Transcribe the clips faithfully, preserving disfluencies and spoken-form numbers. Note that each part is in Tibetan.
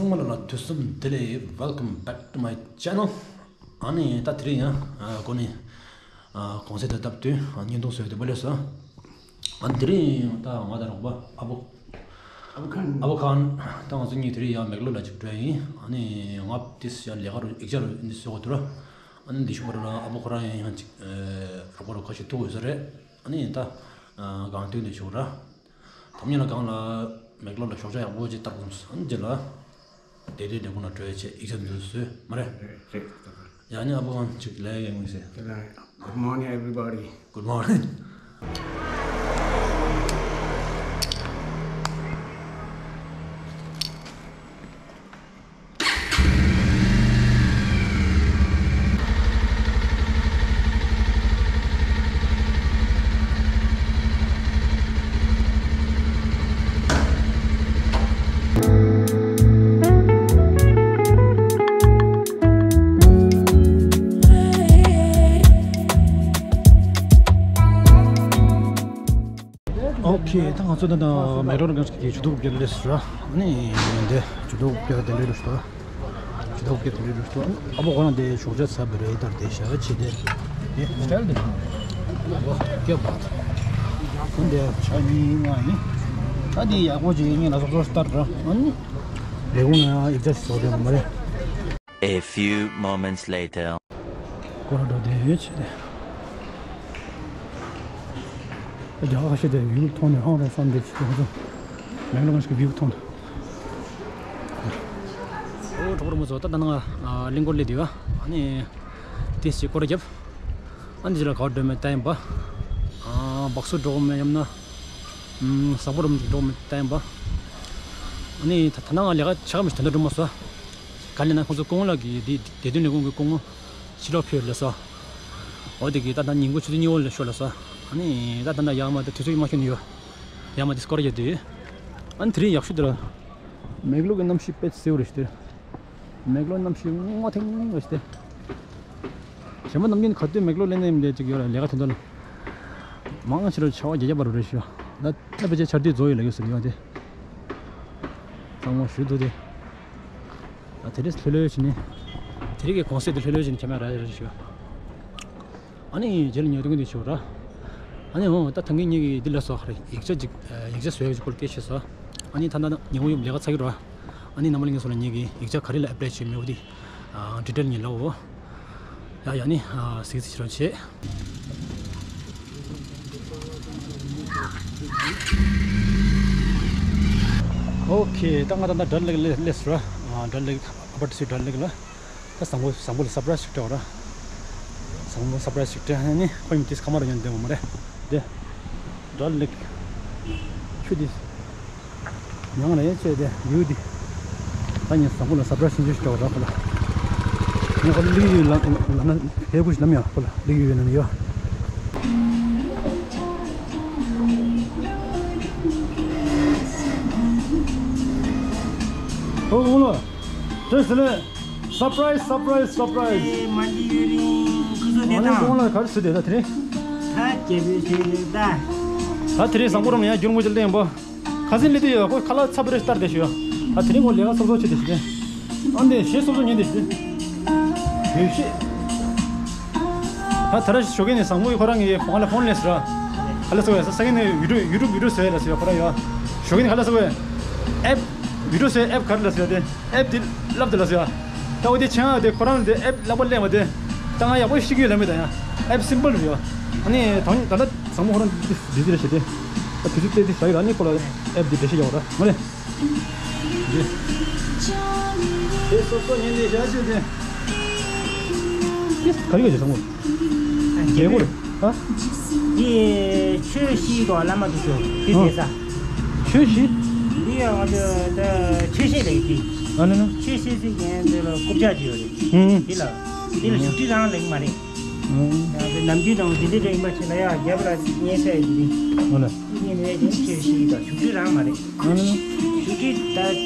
ཚང་མ་ལ་ལ་དུས་གསུམ་བདེ་ལེགས། Welcome back to my channel. ཨ་ནི་ད་དེ་རིང་ཡང་ཨ་གོ་ནི་ཨ་གོང་ཚད་དུ་བཏབ་དུས་ཨ་བརྙན་ཐུང་བཟོས་ཏེ་བ་ལས་སོ། ཨ་ནི་དེ་རིང་ད་ང་དང་རོགས་པ་ཨ་བོ། ཨ་བོ་ཁཱན། ཨ་བོ་ཁཱན། ད་ང་ཚོ་གཉིས་དེ་རིང་ཡང་མེག་ལོར་ལ་ཅིག་འགྲོ་ཡ་ཡིན། ཨ་ནི་ང་ཏིས་ཡང་ལས་ཀ་རུ་ཡིག་ཆ་རུ་འདི་བཟོ་དགོས་འདུག་ར། ཨ་ནི་འདི་ཤུ་པ་ར་ཨ་བོ་ཁོ་རང་ཡང་ཡང་ཅིག་ཨ་རོགས་པ་རུ་ཁ་ཤས་ཐུག་ཡོད་ས་རེད། ཨ་ནི་ད་ཨ་གང་དུས་འདི་ཤུ་ར། དམ་ཉེ་ལ་གང་ལ་མེག་ལོར་ལ་ཞོགས་ཇ་ཡག་པོ་ཅིག་བཏབ་དགོས། ཨ་ནི་རྗེས་ལ་བདེ་སྡོད་ལས་ཁུངས་ལ་འགྲོ་ཡ་ཆེད་ཡིག་ཆ་འདི་བཟོས་མ་རེད། རེད་རེད། ཡ་ནི་ཨ་བོ་ཁཱན་ཅིག་ལས་ཡ་ཡོང་ཟེར། Good morning, everybody. Good morning. ཨོ་ཁེ། ད་ང་ཚོ་ད་ལྟ་མེག་ལོར་གང་ཞིག་གི་ཇུས་གཏོགས་བརྒྱུད་ལས་སུ་ར། ཨ་ནི་འདི་ཇུས་གཏོགས་བརྒྱུད་དེ་འདྲ་རུ་ཤོག་ཇུས་གཏོགས་བརྒྱུད་དེ་འདྲ་རུ་ཤོག་ཨ་བོ་ཁོ་རང་དེ་ཞོགས་ཇ་ཟ་བ་རེད། ད་དེ་ཞག་ཕྱི་དེ་དེ་སི་ཊལ་དེ་ཨ་བོ་སྐྱོབ་པ་ཁོ་འདི་ཆ་གཉིས་ལྔ་ཡིན། ད་དེ་ཡག་པོ་ཅིག་ངས་ལ་སོགས་སོགས་ལྟར་ར། ཨ་ནི་ལས་ཁུངས་ནང་ཡིག་ཆ་ཞིག་བཟོ་དགོས་མ་རེད། A few moments later. སྐོར་ར་འགྲོ་བསྡད་ཡོད་ཆེ་དེ། རྒྱ་གར་ཁ་ཤས་དེ་བིའུ་མཐོང་ནས་ཧང་རང་སང་འདི་ཆེ་དེ་ཧང་སང་། མེག་ལོར་གང་ཞིག་གི་བིའུ་མཐོང་ནས། ཨོ་གྲོགས་པོ་རོ་མོ་ཚོ། ད་ད་ནང་ཨ་གླིང་སྐོར་སླེབས་དུས་ཨ་ནི་ཏིས་ཅིག་སྐོར་རྒྱབ། ཨ་ནི་ཅི་ལ་ག་བ་འགྲོ་མེད་ལྟ་ཡིན་པ། ཨ་སྦག་སུ་འགྲོ་མེད་ཡམ་ན། ཨམ་བཟང་པོ་རུམ་ཅིག་འགྲོ་མེད་ལྟ་ཡིན་པ། ཨ་ནི་ད་ད་ནང་ལས་ཀ་ཆ་ག་མི་ཞིག་དོན་དག་སྒྲུབ་མ་སོང་། ག་ལས་ན་ཁོང་ཚོ་སྐུ་ངོ་ལགས་ཀྱིས་འདི་བདེ་དོན་ལས་ཁུངས་ཀྱི་སྐུ་ངོ་ཕྱི་ལོགས་ཕེབས་ལ་སོ། འོ་དེ་གིས་ད་ལྟ་ཉིན་གུང་ཆུ་ཚོད་གཉིས་པ་ལ་ཤོག་ལ་སོ། ཨ་ནི་ད་ད་ལྟ་ཡག་མ་ད་དུས་ཚོད་མ་ཤོར་ནི་ཡོད། ཡག་མ་དེ་སྐོར་རྒྱག་དུས། ཨ་ནི་དེ་རིང་ཡག་ཤོས་དེ་ལ། མེག་ལོར་གྱི་གནམ་གཤིས་དཔེ་གསལ་བོ་རེད་ཤག་དེ། མེག་ལོར་གནམ་གཤིས་སྔོ་ཐིང་ཐིང་རེད་ཤག་དེ། གཞན་པ་ནམ་རྒྱུན་ག་དུས་མེག་ལོར་སླེབས་ན་ཡིན་ལས་ཅིག་ཡོད་ལ་ལས་ཀ་དོན་དག་ལ། མང་ཆེ་རུ་ཆར་པ་རྒྱག་རྒྱག་པ་རུ་རེད་ཤག་ད་ལྟ་ཕལ་ཆེར་ཆར་དུས་རྫོགས་ཡོད་ལ་ཡོད་ཟེར་ཡོང་དེ། གཙང་མ་ཞུ་འདུག་དེ། ཨ་དེ་རིང་ལྷོད་ལྷོད་བྱས་ནས། དེ་རིང་གི་གུང་སེང་དེ་ལྷོད་ལྷོད་བྱས་ནས་ཁྱེད་མ་ར་ར་ཞུ། ཨ་ནི་རྗེས་ལ་ཉོ་དུས་འདི་ཞུ་ར། ཨ་ནི་འོ་ད་ཐང་གི་ཉིད་ཀྱི་འདི་ལ་སོགས་ཡིག་ཆ་ཅིག་ཡིག་ཆ་བཟོ་ཡག་ཅིག་སྐོར་སྐད་ཆ་བཤད་སོང་། ཨ་ནི་ད་ལྟ་ཉི་ཧོང་ཡུལ་ལས་ཀ་ཚར་གྱི་རེད། ཨ་ནི་ནམ་ལ་ངས་སོང་ལ་ཉིད་ཀྱི་ཡིག་ཆ་ག་རེ་ལ་ཨེབ་ལའི་བྱེད་མེད་འོ་དེ། ཨ་ཌི་ཊེལ་ངས་ལབ་འོ། ཡ་ཡ་ནི་ཨ་གཟིགས་གཟིགས་བྱེད་རོགས་བྱེད། ཨོ་ཁེ། ད་ང་ད་ལྟ་ཌལ་ལེག་སླེབས་སླེབས་སོང་ར། ཨ་ཌལ་ལེག་ཨ་པར་ཊི་སི་ཌལ་ལེག་ལ། ད་བཟང་པོ་བཟང་པོ་ལ་སར་པ་རའི་སི་ཞིག་སྤྲད་པ་ར། བཟང་པོ་སར་པ་རའི་སི་ཞིག་སྤྲད་ཨ་ནི་ཁོ་ཡིན་ཏིས་ཁ་མ་ར་ཡོང་བསྡད་པ་མ་རེད། དེ། ཌལ་ལེག་ཆུ་དེ། མྱང་ལ་ཡན་ཆད་དེ་ཡུལ་དེ། ད་ངས་བཟང་པོ་ལ་སར་པ་རའི་སི་ཞིག་སྤྲད་པ་ར་ཁོ་ལ། ངས་ཁོ་ལ་ལིག་ཡུལ་ལ་ལ་ན་ཧེ་གུ་ཞིག་ལམ་ཡ་ཁོ་ལ་ལིག་ཡུལ་ལ་ནི་ཡོད། ཨོ་ཨོ་ལོ། ཏྲེ་སི་ལེ། སར་པ་རའི་སི་སར་པ་རའི་སི་སར་པ་རའི་སི། ཨེ་མ་འདི་ཡུ་རིང་ཁུ་ཚོ་ཨ་ནི་དེ་དང་། ཁོང་ལ་ག་རེ་ཟེར་དེ་ད་དེ་རིང་། ད་རྒྱལ་པོའི་ཆེད་དུ་ད། ད་དེ་རིང་བཟང་པོ་རམ་ཡང་རྒྱུན་མུ་ཅིག་ལེན་པོ། ཁ་སང་ལི་དེ་ཡོད་ཁོ་ཁ་ལག་ཚ་པོ་རེ་ལྟར་དེ་ཞུ་ཡོད། ད་དེ་རིང་ཁོ་ལས་ཀ་སོབ་སོབ་བྱེད་དེ་ཞུ་དེ། ཨ་འདི་ཞེ་སོབ་སོབ་ཉན་དེ་ཞུ་དེ། ཡོད་ཤེས། ད་ད་ར་ཞོགས་ཀས་ནས་བཟང་མོ་ཡིས་ཁོ་རང་གི་ཕོན་ལ་ཕོན་ལས་ཟེར་ར། ག་ལ་སོ་ཡ་ས་ས་གི་ནས་ཡུ་ཊུབ་ཡུ་ཊུབ་བི་ཌིའོ་བཟོ་ཡ་ལ་ཟེར་ཡ་ཁོ་རང་ཡོད། ཞོགས་ཀས་ནས་ག་ལ་སོ་ཡ། ཨེབ་བི་ཌིའོ་བཟོ་ཡ་ཨེབ་ག་རེ་ལ་ཟེར་ཡ་དེ། ཨེབ་དེ་ལབ་དེ་ལ་ཟེར་ཡ། ད་འོ་དེ་ཆེན་ཨ་དེ་ཁོ་རང་དེ་ཨེབ་ལག་པ་ལེན་པ་དེ། ད་ང་ཡག་པོ་ཤེས་ཀྱི་ཡོད་ལ་མེད་ད་ཡ། ཨེབ་སིམ་པལ་རེད་ཡ། ཨ་ནི་ད་ད་ལྟ་བཟང་མོ་ཁོ་རང་འདི་འདི་རེད་ཤེས་དེ། ད་དུས་ཚོད་བལྟས་ཏེ་བྱ་ཡོད་ཨ་ནི་ཁོ་ལ་ཨེབ་དེ་འགྲེལ་བཤད་རྒྱག་དགོས་ར་མ་རེད། དེ་སོ་སོ་ཉན་དེ་བྱ་ཤེས་དེ། དེ་ག་རེ་ག་རེ་བཟང་མོ། རྒྱལ་པོ་རེད། ཧ། འདི་ཆོས་བཞི་དང་བླ་མ་དུ་ཆོས་འདི་ཨ། བསྡད་ས། ཆོས་བཞི། འདི་ཡང་ང་ཚོ་ད་ཆོས་བཤད་ལས་ཀྱི། ཨ་ནི་ན། ཆོས་བཤད་ཚིག་ངན་འདི་ལ་རྐུབ་བཀྱག་ཅིག་ཡོད་རེད། ཨུ། འདི་ལ། འདི་ལ་བཞུགས་ཁྲི་རང་ལེགས་མ་རེད། ཨུ། ཡང་འདི་ནམ་རྒྱུན་དང་འདི་འདྲའི་འདྲ་ཡིན་པ་ཆེ་ལ་ཡ་རྒྱབ་ལ་བརྙན་ཤ་ཡི་འདི། ཨ་ལ། འདི་ཡིན་ནའི་ཅན་ཆོས་བཤད་ད་བཞུགས་ཁྲི་རང་མ་རེད། ཨ་ནི་ན། བཞུགས་ཁྲི་ད་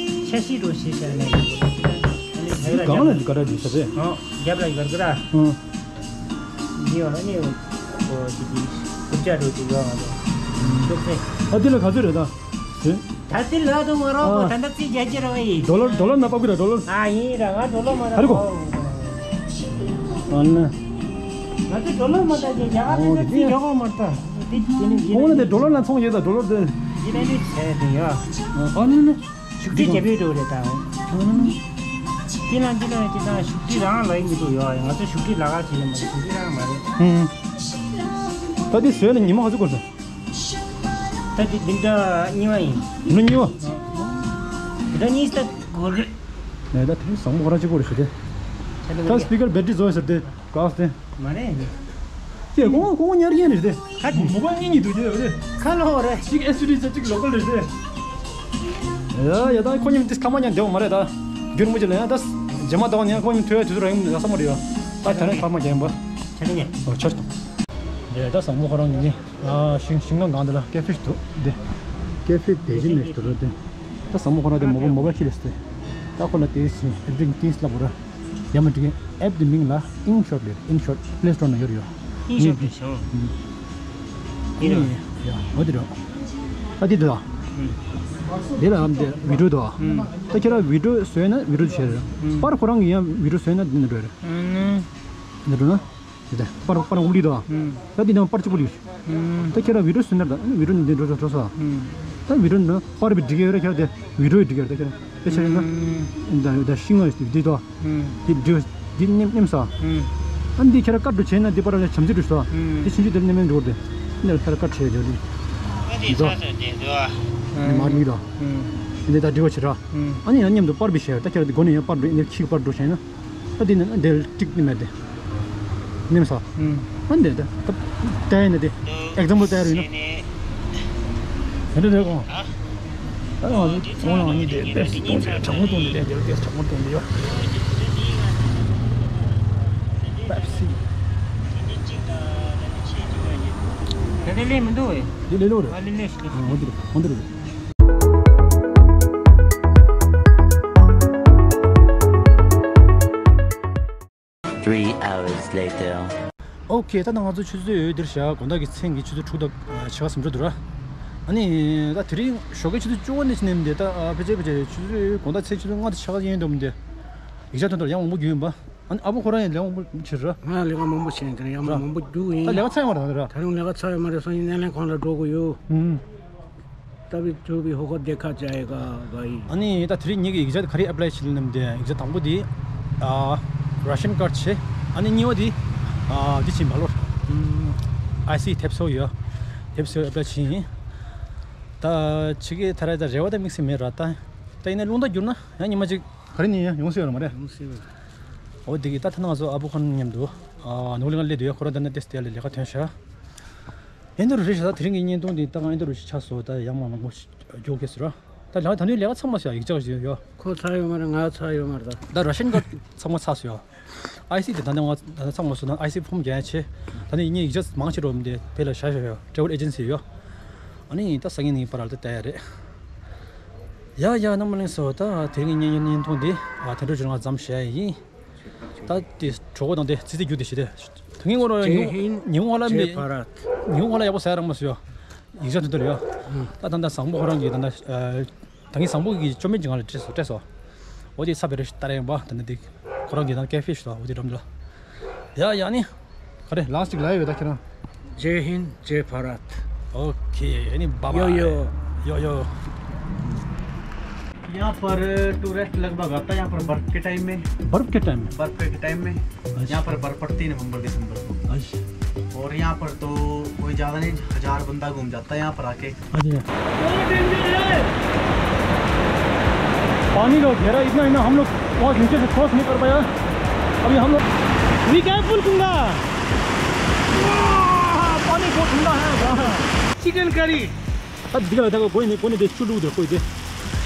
ཆ་ཤི་རོ་ཞེས་བྱ་ནས། ཨ་ནི་ཧེ་ར་གང་ལ་རྒྱབ་ལ། འདི་ག་ར་འདི་ས་རེད། ཨོ་རྒྱབ་ལ་ཡོད་གི་ར། ཨུ། འདི་ཡོད་ནི་ཡོད། ཁོ་ཅིག་གི་རྐུབ་བཀྱག་འགྲོ་ཅིག་ཡོད་ང་ཚོ། ཅོག་ཙེ། ཨ་འདི་ལ་ག་ཚོད་རེད་ད། ད་ལྟའི་ལ་དུ་མ་རོགས་གོ། ཨ། ད་ལྟ་རྩིས་རྒྱག་རྒྱུ་རོགས་ཡིན། ཌོ་ལར་ཌོ་ལར་ན་པ་ཀུ་ར་ཌོ་ལར། ཨ་ཡིན་ར། ང་ཌོ་ལར་མ་ཧ་རི་གོ། ཨ་ན། ང་ཚོ་ཌོ་ལར་མ་ད་ཀྱི་རྒྱ་གར་དེ་ཚོ་རྩིས་རྒྱག་གོ་མ་ད། དེ་དེ་ནི་ཡིན། ཁོང་ལ་དེ་ཌོ་ལར་ན་ཚོང་ཡོད་ད། ཌོ་ལར་དེ། ཡིན་ན་ནི་བྱས་དེ་ཡ། ཨ་ན་ན། ཤུགས་ཏི་རྒྱབ་ཡོད་འགྲོ་རེད་ད། དེ་ལ་འདི་ལ་ཅི་ད་ཤུགས་ཏི་རང་ལ་ཡིན་གྱི་འདུག་ཡ། ང་ཚོ་ཤུགས་ཏི་ལ་ཁ་བྱེད་ཡིན་མ་རེད། ཤུགས་ཏི་རང་མ་རེད། ཧུམ། ད་དེ་བཟོས་ལ་ཉི་མ་ག་ཚོད་འགོར་སོང་། ད་དེ་འདི་འདྲ་གཉིས་པ་ཡིན། ཉི་མ་གཉིས་པ། འདི་འདྲ་གཉིས་ད་འགོར་རེད། ལས་ད་དེ་བཟང་མོ་ཁོ་རང་གཅིག་པོ་རེད་ཤི་དེ། ད་སྤི་ཀར་བེ་ཊི་རི་རྫོགས་ཟེར་དེ། ག་སྟེ། མ་རེད། ཀྱེ་ཁོང་ཁོང་ཉར་མཁན་རེད་དེ། ཁ་མོ་བ་གཉིས་གཉིས་འདུག་ཀྱེ་རེད། ཁ་ལོ་རེད། གཅིག་ཨེ་སི་ཌི་གཅིག་ལོ་ཀལ་རེད་དེ། ཡ་ཡ་ད་ཁོ་གཉིས་དེ་ཁ་མ་ཉན་བདེ་བ་མ་རེད་ད། རྒྱུན་མུ་ཅི་ལ་ཡང་ད་རྗེས་མ་ད་བ་ནས་ཁོ་གཉིས་ཐོས་དུས་ཚོད་རང་ཡིན་ཡ་ས་མ་རེད་ཡ། ད་ད་རེས་ཁ་མ་ཉན་པ། ཆ་ནས་ཉན། ཨོ་ཆོ་ཆོ། ཡ་ད་བཟང་མོ་ཁོ་རང་གཉིས་ནི། ཨ་ཤིང་ཤིང་ནང་གང་དེ་ལ་ཀེ་ཧྥེ་ཞིག་འདུག་འདི། ཀེ་ཧྥེ་དེ་བཞིན་ནས་ཞུ་རོགས་དེ། ད་བཟང་མོ་ཁོ་རང་དེ་མོ་བ་མོ་བ་ཁྱི་རེད་དེ། ད་ཁོ་ལ་དེ་བཞིན་ཨེབ་རིང་ཏིང་སླབ་ར། ཡ་མ་འགྲིག་གི། ཨེབ་དེ་མིང་ལ་ཨིན་ཤོར་ལབ། ཨིན་ཤོར་པླེ་སི་ཊོར་ནང་ཡོད་རེད་ཡ། ཨིན་ཤོར་ལབ་ཤོ། ཨིན་ཡ་འོ་དེ་རེད། ད་དེ་འདུག་ཨ། དེ་ལ་ཨམ་དེ་བི་ཌིའོ་འདུག་ཨ། ད་ཁྱེད་རང་བི་ཌིའོ་བཟོས་ན་བི་ཌིའོ་བྱས་རེད། པར་ཁོ་རང་གིས་ཡང་བི་ཌིའོ་བཟོས་ན་དེ་འདྲ་རེད། འདི་འདྲ་ན། དེ་ལྟར་པར་པར་འུག་ལི་དང་། ད་འདི་ནང་པར་གཅིག་པུ་ལི། ད་ཁྱེད་རང་བི་ཌིའོ་སུ་ནར་དང་བི་ཌིའོ་འདི་འགྲོ་འགྲོ་འགྲོ་ས། ད་བི་ཌིའོ་འདི་པར་བི་འགྲིག་གི་ཡོད་རེད། ཁྱེད་རང་དེ་བི་ཌིའོ་འགྲིག་གི་ཡོད་རེད། ད་ཁྱེད་རང་ད་ད་ཤིང་ང་འདི་དོ། འདི་འགྲིག་འདི་ནེམ་ནེམ་ས། ཨ་འདི་ཁྱེད་རང་ཀ་འགྲོ་བྱས་ན་འདི་པར་ལ་བྱམས་བརྩེ་འགྲོ་ས། འདི་ཆུང་ཆུང་དེ་ནེམ་ནེམ་འགྲོ་དེ། འདི་ཁྱེད་རང་ཀ་བྱས་འགྲོ་འདི། འདི་དོ། འདི་མ་ལི་དོ། འདི་ད་འགྲིག་པ་བྱེད་ར། ཨ་ནི་ཡང་མཉམ་དུ་པར་བི་བྱས་ད་ཁྱེད་རང་འདི་སྒོ་ནས་ཡང་པར་འགྲོ་འདི་ཁྱི་པར་འགྲོ་བྱས་ན། ད་འདི་ནི་འདིར་ཀྲིག་ནི་མེད་དེ། ནེམ་ས། ཨ་འདི་ད་ད་ལྟ་ཡིན་ན་དེ་ཨེག་ཛམ་པལ་ལྟ་ཡ་རུ་ཡིན་ན། འདི་འདྲ་རེད་གོ། ཨ་ང་ཚོ་ཚོང་ལ་ང་གཉིས་དེ་པེབ་སི་གཏོང་དེ་གྲང་མོ་གཏོང་དེ་དེ་དེ་གྲང་མོ་གཏོང་དེ་ཡོད། པེབ་སི། དེ་དེ་ལས་མི་འདུག་བས། འདི་ལས་ལོ་རེད། ཨ་ལས་ལས་ཤིག་ཨ་འོ་འདི་རེད་འོ་འདི་རེད། Three hours later. ཨོ་ཁེ། ད་ནང་ང་ཚོ་ཆུ་ཚོད་འདིར་བཞག་དགོང་དག་གི་མཚན་གྱི་ཆུ་ཚོད་དྲུག་དང་ཕྱེད་ཀ་ཟིན་འགྲོ་འདུག་ར། ཨ་ནི་ད་དེ་རིང་ཞོགས་ཀའི་ཆུ་ཚོད་བཅུ་པ་ནས་ནས་འདི་ད་ཕལ་ཆེར་ཕལ་ཆེར་ཆུ་ཚོད་དགོང་དག་མཚན་ཆུ་ཚོད་ལྔ་དང་ཕྱེད་ཀ་ཡིན་འདུག་འདི། ཡིག་ཆ་དོན་དུ་ཡང་མང་པོ་རྒྱུག་ཡིན་པ། ཨ་ནི་ཨ་བུ་ཁོ་རང་ཡང་ལས་མང་པོ་བྱེད་ར། ང་ལས་ཀ་མང་པོ་བྱེད་ཀྱི་ཡང་མང་པོ་རྒྱུག་ཡིན། ད་ལས་ཀ་ཚར་ཡོད་མ་རེད་ར། ད་རུང་ལས་ཀ་ཚར་ཡོད་མ་རེད། སང་ཉིན་སྣེ་ལེན་ཁང་ལ་འགྲོ་དགོས་ཡོད། ཨུམ། तभी जो भी होगा देखा जाएगा भाई। ཨ་ནི་ད་དེ་རིང་ངེད་ཀྱི་ཡིག་ཆ་དེ་ག་རེ་ཨེབ་ལའི་བྱེད་ལ་ནམ་དེ་ཡིག་ཆ་དང་པོ་དེ་ཨ་ར་ཤན་ཀར་བྱེད། ཨ་ནི་གཉིས་པ་དེ་ཨ་དེ་བྱེད་མ་ལོར་ཨམ་ཨའི་སི་དེབ་གསོ་ཡོད། དེབ་གསོ་ཨེབ་ལའི་བྱེད་ཡིན། ད་ཆེ་གེ་ད་ར་ད་རེ་བ་ད་དམིགས་བསལ་མེད་ར། ད་ད་ཡིན་ན་རླུང་རྟ་བསྒྱུར་ན་ཡང་ཉི་མ་གཅིག་ག་རེ་ཉིན་ཡང་ཡོང་སྲིད་ཡོད་ར་མ་རེད། ཡོང་སྲིད་ཡོད། འོ་དེ་གི་ད་ཐ་ན་ང་ཚོ་ཨ་བུ་ཁོང་མཉམ་དུ་ཨ་ནོར་ལི་ང་སླེབས་དུས་ཡ་ཁོ་རང་ད་ན་ཏེ་སྟེ་ཡ་ལས་ལས་ཀ་ཐོན་ཤག་ཨེ་འདི་རུ་རེད་ཤག་ད་དེ་རིང་གི་བརྙན་ཐུང་འདི་ད་ང་ཨེ་འདི་རུ་ཞིག་ཆགས་སོང་། ད་ཡང་མ་མང་པོ་ཞིག་མགྱོགས་སྐྱེས་སོང་ར། ད་ལ་ད་ནུས་ལས་ཀ་ཚང་མ་ཤག་ཡིག་ཆ་ཞིག་ཡོད། ཁོ་ཚར་ཡོད་མ་རེད། ང་ཚར་ཡོད་མ་རེད། ད་ད་ར་ཤན་ཀར་ཚང་མ་ཚར་སོང་ཡོད། ཨའི་སི་དེ་ད་ནི་ང་ད་ནི་ཚང་མ་སོང་ན་ཨའི་སི་ཕོམ་རྒྱག་ཡ་ཆེ། ད་ནི་ཡིན་ངེས་ཡིག་ཆ་མང་ཆེ་འགྲོ་མི་འདི་དེ་ལ་བཞག་བཞག་ཡོད། ཊེ་ཝལ་ཨེ་ཇེན་སི་ཡོད། ཨ་ནི་ད་སང་ཉིན་ནི་པར་ལ་ད་ལྟ་ཡ་རེད། ཡ་ཡ་རྣམ་པ་གླིང་སོ། ད་དེ་རིང་གི་བརྙན་བརྙན་ཐུང་འདི་ཨ་དེ་འགྲོ་བྱུང་ང་ཙམ་བྱས་ཡིན། ད་དེ་གྲོགས་པོ་དང་དེ་ཙི་ཙི་རྒྱུ་དེ་ཞི་དེ། ད་ངས་ངོ་རོ་ཇེ་ཧིན། ཉི་ཧོང་ལ་ཇེ་ཕ་ར་ཐ། ཉི་ཧོང་ལ་ཡག་པོ་ཟ་ཡ་རང་མ་སུ་ཡོད། ཡིག་ཆ་དོན་དུ་ཡོད། ད་ད་ད་བཟང་པོ་ཁོ་རང་གིས་ད་ད་ད་ངས་བཟང་པོ་གིས་བཅོ་མིན་གྱི་ང་ལ་སྤྲད་སོ་སྤྲད་སོ། འོ་དེ་ཚ་བེ་རེ་ཞིག་ལྟ་རེ་ཡིན་པ་ད་ནི་དེ་ཁོ་རང་གིས་ད་ཀེ་ཧྥེ་ཞིག་ད་འོ་དེ་འགྲམ་དུ་ལ། ཡ་ཡ་ནི། ག་རེ་ལགས་ཅིག་ལ་ཡོད་ད་ཁྱེད་རང་། जय हिंद, जय भारत। ओके, यानी बाय बाय। यो, यो। यो, यो। यहाँ पर टूरिस्ट लगभग आता है, यहाँ पर बर्फ के टाइम में। बर्फ के टाइम में? बर्फ के टाइम में। अच्छा। यहाँ पर बर्फ पड़ती है नवंबर दिसंबर को। अच्छा। और यहाँ पर तो कोई ज़्यादा नहीं, हज़ार बंदा घूम जाता है यहाँ पर आके। अच्छा। पानी का घेरा इतना है ना, हम लोग बहुत नीचे से क्रॉस नहीं कर पाया। अभी हम लोग। Be careful, Kunga. वाह, पानी बहुत ठंडा है। Chicken curry. ད་འདི་ག་ལ་ད་གོ་གོ་ནི་གོ་ནི་དེ་ཆུ་བླུགས་དེ་གོ་དེ་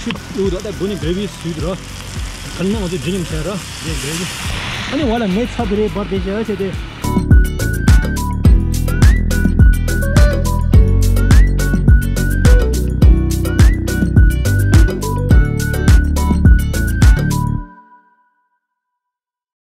ཆུ་བླུགས་དེ་ད་གོ་ནི་གྲེ་བི་སུས་དེ་ར། ག་ནི་ང་ཚོ་ཇི་ནི་མ་བྱས་ར་དེ་གྲེ་བི། ཨ་ནི་བ་ལ་མེ་ཚ་དེ་རེད་འབར་དེ་བྱས་བྱས་དེ།